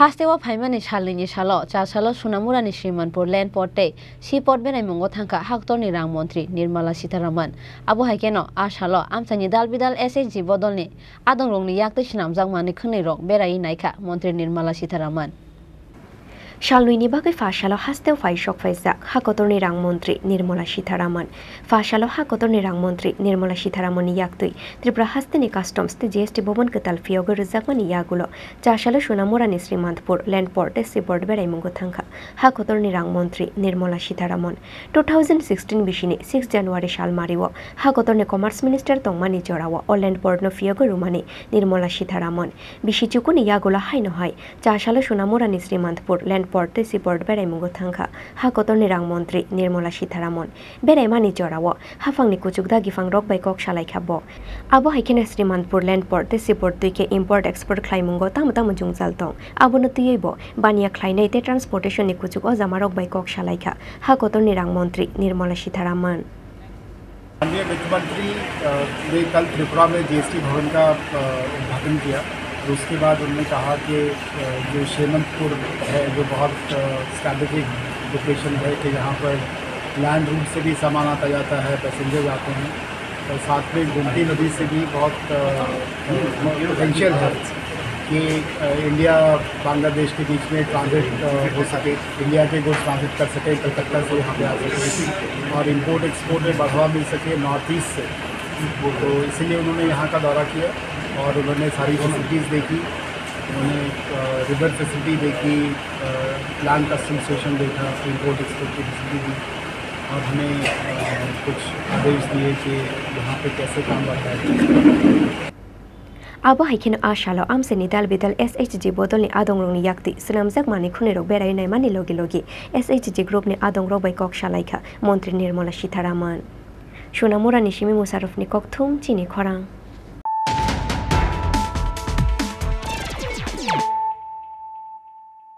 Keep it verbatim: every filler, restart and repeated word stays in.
Hasteo phaimani salnwini salo Chasalo Sonamurani Srimanpur Land Port tei Seaport beraimungo thangkha hakotorni rang montri Nirmala Sitharaman. Abo hai kheno a salo amchaini dal bidal S H G bodolni adongrokni yaktwi swnamjakmani khwnwirok beraiwi naikha montri Nirmala Sitharaman. Salnwini bagwi pha salo hasteo phai sok phaijak hakotorni rang montri Nirmala Sitharaman. Pha salo hakotorni rang montri Nirmala Sitharamanni yaktwi Tripura hasteni Customs tei G S T bhaban kwtal phiyogwi rwjakmani yagulo Chasalo Sonamurani Srimanpur Land Port tei Seaport beraimungo thangkha hakotorni rang montri Nirmala Sitharaman. Two thousand sixteen bisini six January salmario hakotorni Commerce Minister tongmani jorao o Land Portno phiyogwi rwmani Nirmala Sitharaman. Bisi chukuni yagulo haino hai Chasalo Sonamurani Srimanpur Land Port tei Seaport beraimungo thangkha hakotorni rang montri Nirmala Sitharaman. Beraimani jorao haphangni kuchuk dagi phangrok bai kok salaikha bo. Abo hai kheno Srimanpur Land Port tei Seaport twi khe import export khlaimungo tamo tamo jwngjal tong. Abono twiwi bo baniya khlainai tei transportation ni kuchuk o jamarok bai kok salaikha hakotorni rang montri Nirmala Sitharaman. माननीय वित्त मंत्री, अ, ने कल त्रिपुरा में जीएसटी भवन का, अ, उद्घाटन किया। और उसके बाद उन्होंने कहा कि, अ, जो शेमंतपुर है, जो बहुत, अ, स्ट्रैटेजिक लोकेशन है कि यहाँ पर लैंड रूट से भी सामान आता जाता है, पैसेंजर्स आते हैं, और साथ में गोमती नदी से भी बहुत, अ, पोटेंशियल है कि, अ, इंडिया बांग्लादेश के बीच में ट्रांजिट, अ, हो सके, इंडिया के गुड्स ट्रांजिट कर सके, कलकत्ता से यहाँ पे आ सके और इंपोर्ट एक्सपोर्ट में बढ़ावा मिल सके नॉर्थ ईस्ट से। तो इसीलिए उन्होंने यहाँ का दौरा किया और उन्होंने सारी फैसिलिटीज़ देखी, उन्होंने, अ, रिवर फैसिलिटी देखी, अ, लैंड कस्टम स्टेशन देखा, इंपोर्ट एक्सपोर्ट की फैसिलिटी दी और हमें, अ, कुछ आदेश दिए कि यहाँ पे कैसे काम बढ़ता है। Abo hai kheno a salo amchaini dal bidal S H G bodolni adongrokni yaktwi swnamjakmani khwnwirok beraiwi naimani logi logi S H G groupni adongrok bai kok salaikha montri Nirmala Sitharaman. Sonamurani simi Musharrafni kokthum chini khorang.